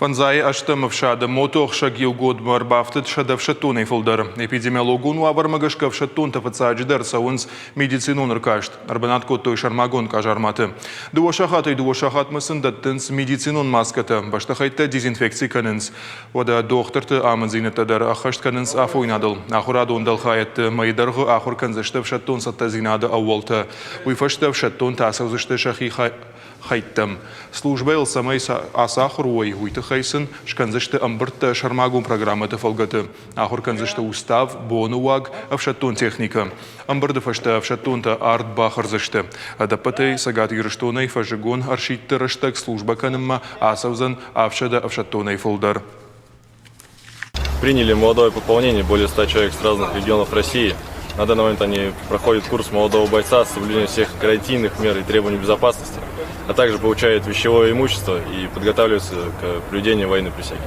Фӕндзайы ӕстӕм ӕфсады мотоӕхсӕг иугондмӕ ӕрбафтыд 100 ӕфсӕддонӕй фылдӕр. Эпидемиологон уавӕрмӕ гӕсгӕ ӕфсӕддонтӕ фыццаджыдӕр цӕуынц медицинон ӕркаст. Ӕрбынат кодтой сӕрмагонд къазарматы. Дыууӕ сахатӕй дыууӕ сахатмӕ сын дӕттынц медицинон маскӕтӕ, бӕстыхӕйттӕ дезинфекци кӕнынц. Уӕдӕ дохтырты амынддзинӕдтӕ дӕр ӕххӕст кӕнынц афойнадыл. Ахуырадон дӕлхайӕдты мӕйы дӕргъы ахуыр кӕндзысты ӕфсӕддон цӕттӕдзинады ӕууӕлтӕ. Уый фӕстӕ ӕфсӕддонтӕ ацӕудзысты сӕхи хӕйттӕм. Службӕйыл цӕмӕй ацахуыр уой, уый тыххӕй сын скӕндзысты ӕмбырдтӕ сӕрмагонд программӕты фӕлгӕты. Ахуыр кӕндзысты устав, боны уаг, ӕфсӕддон техникӕ. Ӕмбырды фӕстӕ ӕфсӕддонтӕ ард бахӕрдзысты. Ӕдӕппӕтӕй Цӕгат Ирыстонӕй фӕззыгон ӕрсидты рӕстӕг службӕ кӕнынмӕ ацӕудзӕн 700 ӕфсӕддонӕй фылдӕр. Приняли молодое пополнение, более 100 человек с разных регионов России. На данный момент они проходят курс молодого бойца с соблюдением всех карантинных мер и требований безопасности, а также получают вещевое имущество и подготавливаются к проведению военной присяги.